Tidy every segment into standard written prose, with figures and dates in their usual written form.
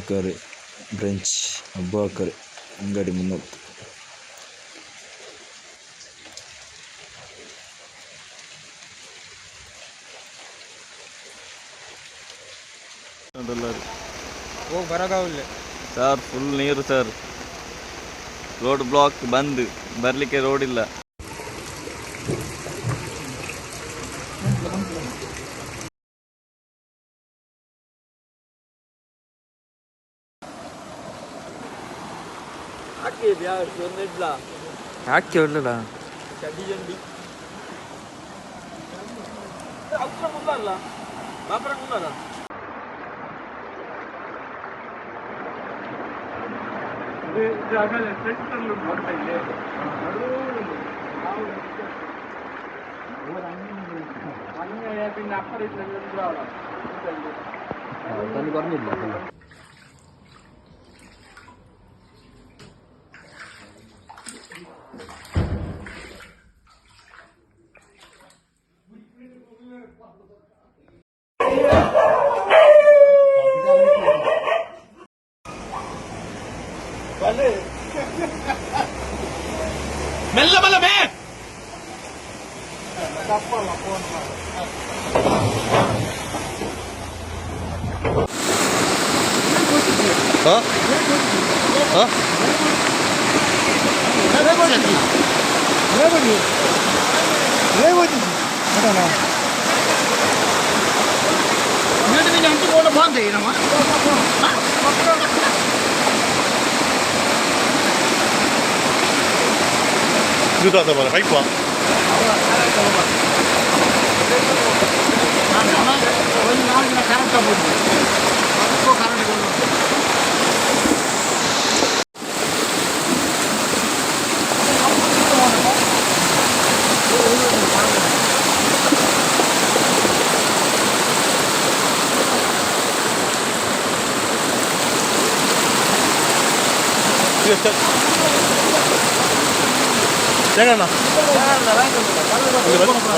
Abubakar branch Abubakar Angadimunnathu. ಹೋಗಿ ಬರಗಾವಲ್ಲೆ. Sir, full ನೀರು sir. Road block, bandh, ಬರಲಿಕ್ಕೆ ರೋಡ್ ಇಲ್ಲ. ಹಾಕಿ ಒಳ್ಳೆಲ್ಲ.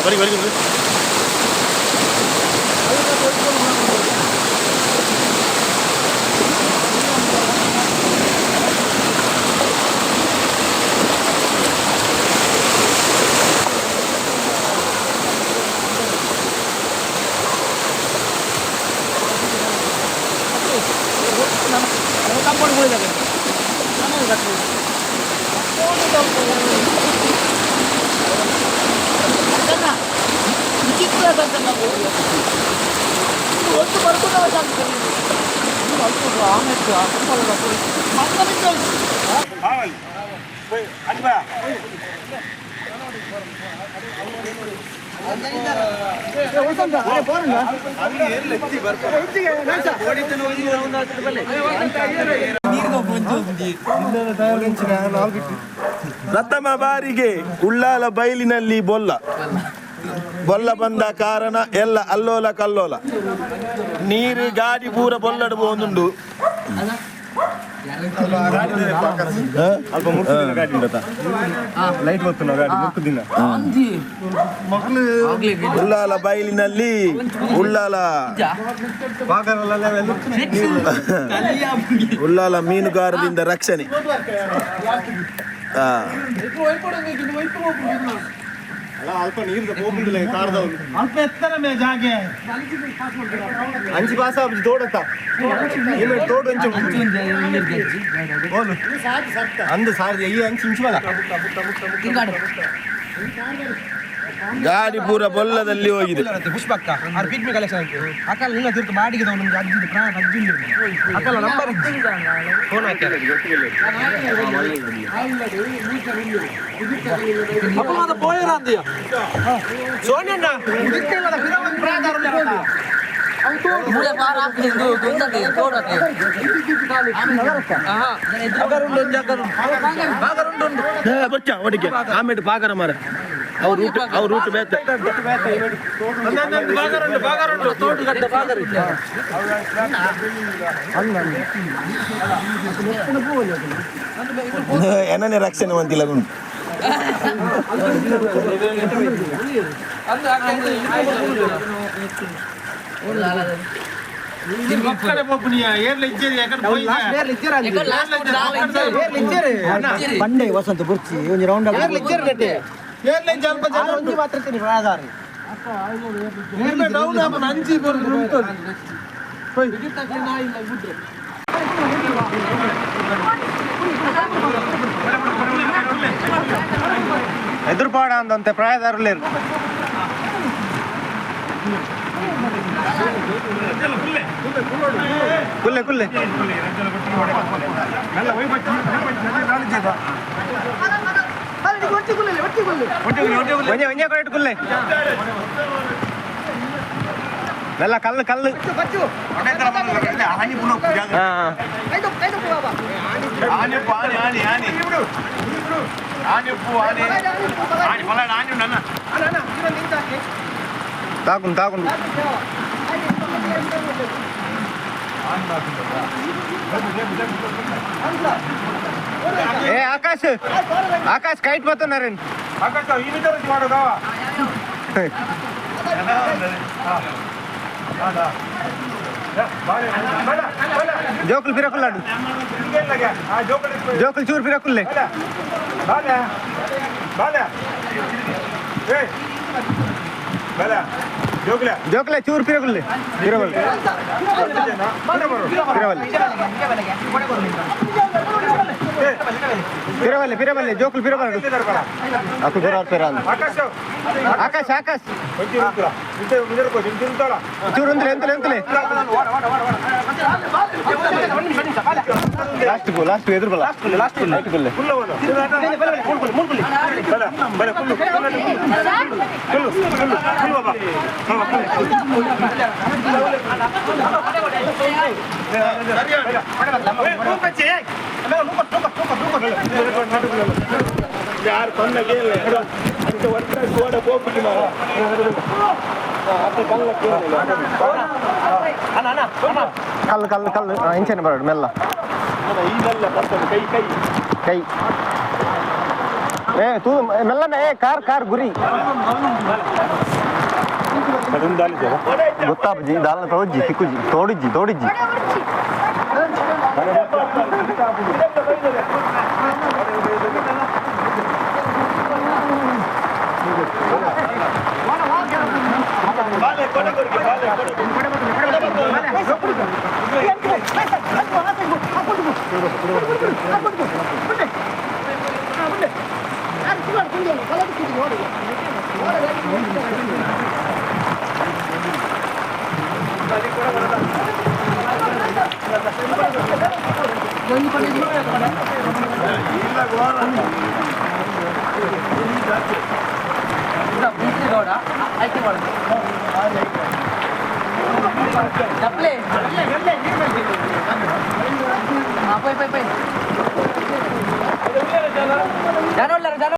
ಬರಿ ಬರಿ ಬರಿ. ಪ್ರಥಮ ಬಾರಿಗೆ ಉಳ್ಳಾಲ ಬೈಲಿನಲ್ಲಿ ಬೊಲ್ಲ ಬೊಲ್ಲ ಬಂದ ಕಾರಣ ಎಲ್ಲ ಅಲ್ಲೋಲ ಕಲ್ಲೋಲ. ನೀರು ಗಾಡಿ ಪೂರ ಬೊಲ್ಲಡು ಒಂದುಂಡು. ಅಲ್ಪ ಮುರ್ಕು ದಿನ ಗಾಡಿ ಉಂಟಾ? ಲೈಟ್ ಬರ್ತುನ ಗಾಡಿ ಮುರ್ಕು ದಿನ. ಉಳ್ಳಾಲ ಬೈಲಿನಲ್ಲಿ ಉಳ್ಳಾಲ ಉಳ್ಳಾಲ ಮೀನುಗಾರರಿಂದ ರಕ್ಷಣೆ. ಅಲ್ಲ, ಅಲ್ಪ ನೀರು ಹೋಗುದಿಲ್ಲ ಕಾರ್ದವ್ರು. ಅಲ್ಪ ಎತ್ತರ ಮೇ ಜಾಗೆ. ಅಂಚಿ ಪಾಸ ತೋಡತ್ತ ಇನ್ನು ತೋಡು ಅಂಚು ಬೋಲು ಅಂದು ಸಾರಿ ಈ ಅಂಚು ಇಂಚು ಬಲ. ಗಾಡಿ ಪೂರ ಬೊಲ್ಲದಲ್ಲಿ ಹೋಗಿದೆ. ಪುಷ್ಪಕ್ಕ ಆರ್ ಪಿಗ್ಮಿ ಕಲೆಕ್ಷನ್ ಹಾಕಿ ಅಕಲ್ ನಿನ್ನ ತಿರ್ತು ಬಾಡಿಗೆ ನಮ್ಗೆ ಅಜ್ಜಿ ಪ್ರಾಣ ಅಜ್ಜಿ ಅಕಲ್ಲ ನಂಬರ್ ಫೋನ್ ಹಾಕ್ಯಾರ. ಸೋನಿಯಣ್ಣ. ಬಚ್ಚ ಒಟ್ಟಿಗೆ ಆಮೇಲೆ ಪಾಕರ ಮಾರ ಅವ್ರ ರೂಟ್, ಅವ್ರ ರೂಟ್ ಬೇತ. ಏನನೇ ರಕ್ಷಣೆ ಮಂತಿಲ್ಲ ಗುಂಡು. ಬಂಡೆ ವಸಂತ ಬುರ್ಚಿ ಒಂಜಿ ರೌಂಡ್ ಮಾತ್ರ ಎದುರುಪಾಡ ಅಂದಂತೆ ಪ್ರಾಯದಾರುಲೇರು ಕುಲ್ಲೆ ಕುಲ್ಲೆ ಒಂಜೆ ಒಂಜೆ ಕೊಟ್ಟು ಕುಲ್ಲೆ ಮೆಲ್ಲ ಕಲ್ಲು ಕಲ್ಲು ತಾಕುಂಡು ತಾಕುಂಡು ಏ ಆಕಾಶ್ ಆಕಾಶ್ ಕೈಟ್ ಬತ್ತನಾರೇನ್ ಆಕಾಶ್ ಈ ಮಾಡೋದಾ ಜೋಕುಲ್ ಪಿರಕುಲ್ಲಾಡು ಜೋಕುಲ್ ಚೂರು ಪಿರಕುಲ್ಲೆ ಜೋಕುಲೆ ಚೂರು ಪಿರಕುಲ್ಲೆ ಪಿರವಲ್ ಪಿರವಲ್ ಪಿರವಲ್ಲೆ ಪಿರವಲ್ಲೆ ಜೋಕುಲ್ ಪಿರವಲ್ ಅಕು ಬರೋರ್ ಪಿರಾನ್ ಆಕಾಶ್ ಆಕಾಶ್ ಚೂರು ಅಂತ್ಲೆ ಅಂತ್ಲೆ ಅಂತ್ಲೆ ಲಾಸ್ಟ್ ಗೋ ಲಾಸ್ಟ್ ಎದುರು ಬಲ ಲಾಸ್ಟ್ ಲಾಸ್ಟ್ ಗುಲ್ಲೆ ಯಾರು ಕಲ್ಲು ಕಲ್ಲು ಕಲ್ಲು ಇಂಚನೆ ಬರೋಡು ಮೆಲ್ಲ ಕೈ ಕೈ ಏ ತೂ ಮೆಲ್ಲನೆ ಏ ಕಾರ್ ಕಾರ್ ಗುರಿ ಗೊತ್ತಾಪಜಿ ದಾಲ ತೋಜ್ಜಿ ತಿಕ್ಕುಜಿ ತೋಡಿಜ್ಜಿ ತೋಡಿಜ್ಜಿ Poi, poi, poi.